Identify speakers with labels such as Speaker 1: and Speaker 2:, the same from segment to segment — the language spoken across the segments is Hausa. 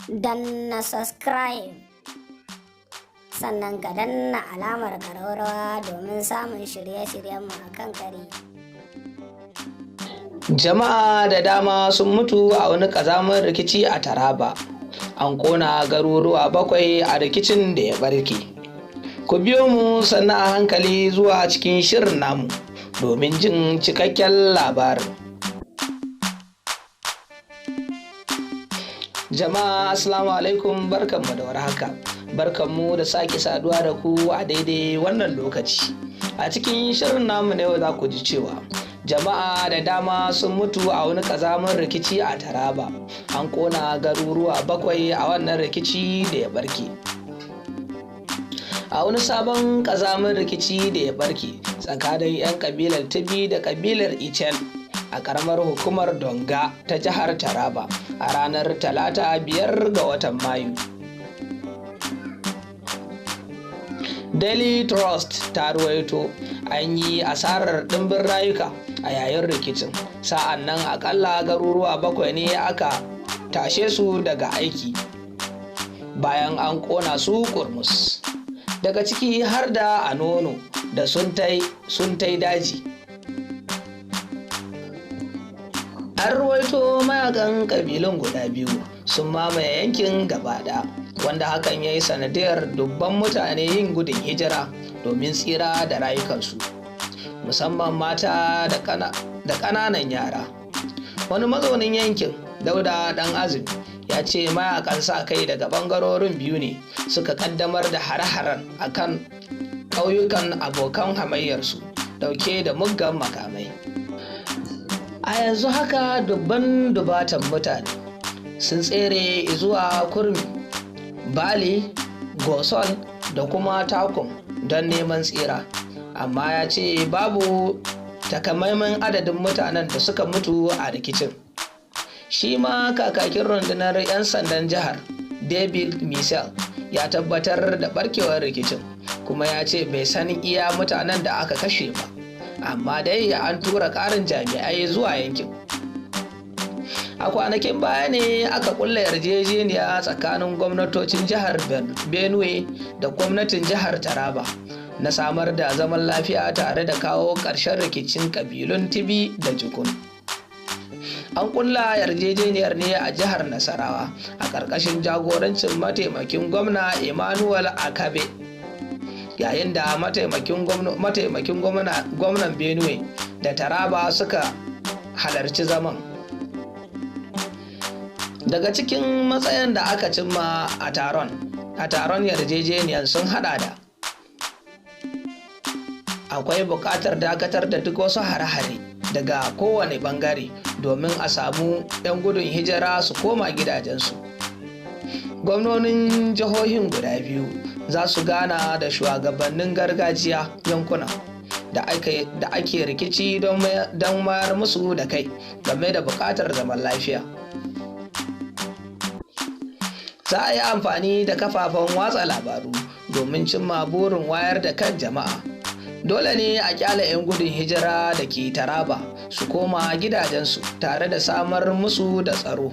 Speaker 1: Danna subscribe, sannan ka danna alamar ƙararrawa domin samun shirye-shiryenmu a kan kari.
Speaker 2: Jama'a da dama sun mutu a wani ƙazamin rikici a Taraba. An ƙona garuruwa bakwai a rikicin da ya ɓarke. Ku biyo mu sannan a hankali zuwa cikin shirin namu domin jin cikakken labarin. Jama'a, Assalamu alaikum, barkanmu da warhaka. Barkanmu da sake saduwa da ku a daidai wannan lokaci. A cikin shirin namu na yau za ku ji cewa jama'a da dama sun mutu a wani ƙazamin rikici a Taraba. An ƙona garuruwa bakwai a wannan rikici da ya barke. A wani sabon ƙazamin rikici da ya barke tsakanin 'yan ƙabilar Tibi da ƙabilar Ichel a ƙaramar hukumar Donga ta jihar Taraba a ranar Talata, 5 ga watan Mayu. Daily Trust ta ruwaito an yi asarar ɗimbin rayuka a yayin rikicin. Sa'an nan akalla garuruwa bakwai ne aka tashe su daga aiki bayan an ƙona su kurmus. Daga ciki har da Anono da Suntai Daji. An ruwaito mayakan kabilun guda biyu sun mamaye yankin gaba ɗaya, wanda hakan ya yi sanadiyar dubban mutane yin gudun hijira domin tsira da rayukansu, musamman mata da ƙananan yara. Wani mazaunin yankin, Dauda Dan Azumi, ya ce mayakan sa kai daga ɓangarorin biyu ne suka ƙaddamar da hare-haren akan ƙauyukan abokan hamayyarsu dauke da muggan makamai. A yanzu haka dubban dubatan mutane sun tsere zuwa Kurmi, Bali, Gosol da kuma Takum don neman tsira, amma ya ce babu takamaiman adadin mutanen da suka mutu a rikicin. Shi ma kakakin rundunar 'yan sandan jihar, David Misel, ya tabbatar da barkewar rikicin, kuma ya ce bai san iya mutanen da aka kashe ba, amma dai an tura ƙarin jami'ai zuwa yankin. A kwanakin baya ne aka kulla yarjejeniya tsakanin gwamnatocin jihar Benue da gwamnatin jihar Taraba na samar da zaman lafiya tare da kawo ƙarshen rikicin ƙabilun Tibi da Jukun. An kulla yarjejeniyar ne a jihar Nasarawa a ƙarƙashin jagorancin mataimakin gwamna Emmanuel Akabe, yayin da mataimakin gwamnan Benue da Taraba suka halarci zaman. Daga cikin matsayin da aka cimma a taron yarjejeniyar sun hada da: akwai buƙatar dakatar da duk wasu hare-hare daga kowane bangare domin a samu 'yan gudun hijira su koma gidajensu. Gwamnonin jihohin guda biyu za su gana da shugabannin gargajiya yankuna da ake rikici don mayar musu da kai game da buƙatar zaman lafiya. Za a yi amfani da kafafen watsa labaru domin cimma burin wayar da kan jama'a. Dole ne a kyale 'yan gudun hijira da ke Taraba su koma gidajensu tare da samar musu da tsaro,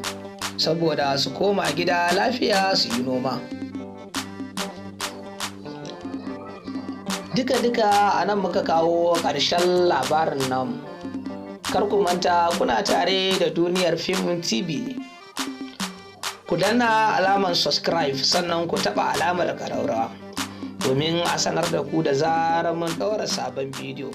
Speaker 2: saboda su koma gida lafiya su yi noma. Duka-duka a nan muka kawo ƙarshen labarin namu. Kar ku manta, kuna tare da Duniyar Fim TV. Ku danna alamar subscribe, sannan ku taɓa alamar ƙararrawa domin a sanar da ku da zarar mun ɗaura sabon bidiyo.